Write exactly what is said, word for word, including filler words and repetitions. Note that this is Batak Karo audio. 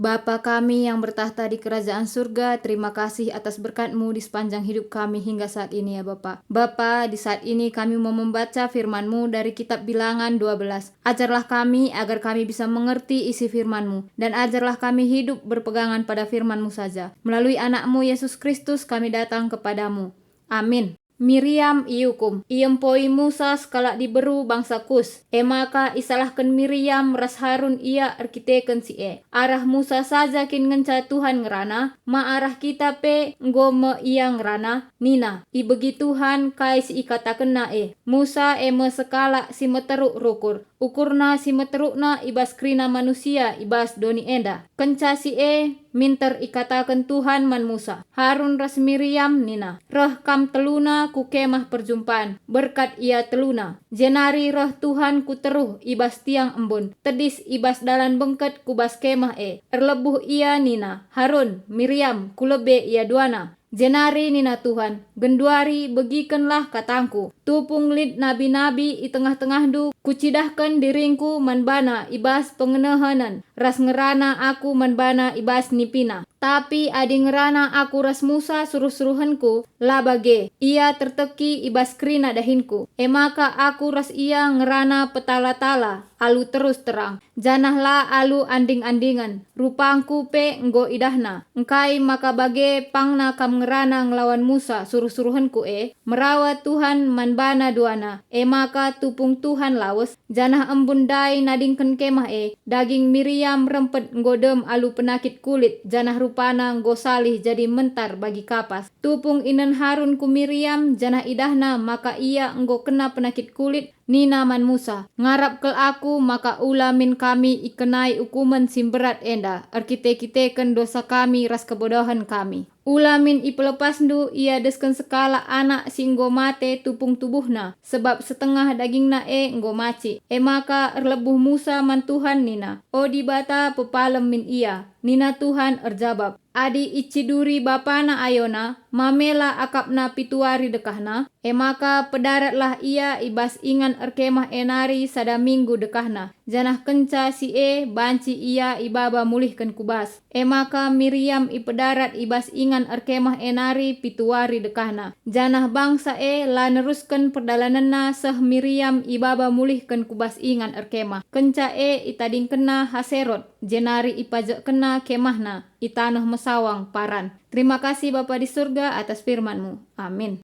Bapa kami yang bertakhta di kerajaan surga, terima kasih atas berkat-Mu di sepanjang hidup kami hingga saat ini, ya Bapa. Bapa, di saat ini kami mau membaca firman-Mu dari kitab Bilangan dua belas. Ajarlah kami agar kami bisa mengerti isi firman-Mu, dan ajarlah kami hidup berpegangan pada firman-Mu saja. Melalui Anak-Mu, Yesus Kristus, kami datang kepada-Mu. Amin. Miriam iukum. Iempoi Musa sekalak diberu bangsa Kus. E maka isalahken Miriam ras Harun ia erkiteken si e. Arah Musa saja kin ngenca Tuhan ngerana? Ma arah kita pe enggo me ia ngerana? Nina, "Ibegi Tuhan kai si ikatakenna e." Musa e me sekalak si meteruk rukur. Ukurna si meterukna i bas kerina manusia i bas doni enda. Kenca si e, minter ikataken Tuhan man Musa, Harun ras Miriam nina, "Reh kam teluna ku Kemah Perjumpan, berkat ia teluna. Jenari reh Tuhan ku teruh i bas tiang embun, tedis i bas dalan bengket ku bas Kemah e. Erlebuh ia nina, 'Harun, Miriam, ku lebe ia duana.' Jenari nina Tuhan, 'Genduari begikenlah katangKu. Tupung lit nabi-nabi i tengah-tengahndu, Kucidahken diringKu man bana i bas pengenehenen, ras ngerana Aku man bana i bas nipina. Tapi adi ngerana Aku ras Musa suruh-suruhenKu, la bage, ia terteki i bas kerina dahinKu. E maka Aku ras ia ngerana petala-tala alu terus terang, janah la alu anding-andingen. RupangKu pe enggo idahna. Engkai maka bage pangna kam ngerana ngelawan Musa suruh-suruhenKu e?' Merawa Tuhan man bana duana, e maka tupung Tuhan lawes, janah embun ndai nadingken Kemah e. Daging Miriam rempet enggo dem alu penakit kulit, janah rupana enggo salih jadi mentar bagi kapas. Tupung inen Harun ku Miriam, janah idahna maka ia enggo kena penakit kulit, nina man Musa, 'Ngarap kal aku maka ula min kami ikenai ukumen si mberat enda erkite-kiteken dosa kami ras kebodohen kami. Ula min ipelepasndu ia desken sekalak anak si enggo mate tupung tubuhna, sebab setengah dagingna e enggo macik.' E maka erlebuh Musa man Tuhan nina, 'O Dibata, pepalem min ia.' Nina Tuhan erjabap, 'Adi iciduri bapana ayona, ma mela akapna pitu wari dekahna?' E maka pedaratlah ia i bas ingan erkemah e nari sada minggu dekahna, janah kenca si e banci ia ibaba mulihken ku bas. E maka Miriam ipedarat i bas ingan erkemah e nari pitu wari dekahna, janah bangsa e la nerusken perdalanenna seh Miriam ibaba mulihken ku bas ingan erkemah. Kenca e itadingkenna Haserot, jenari ipajekkenna kemahna i taneh mesawang Paran. Terima kasih, Bapa di surga, atas firman-Mu. Amin.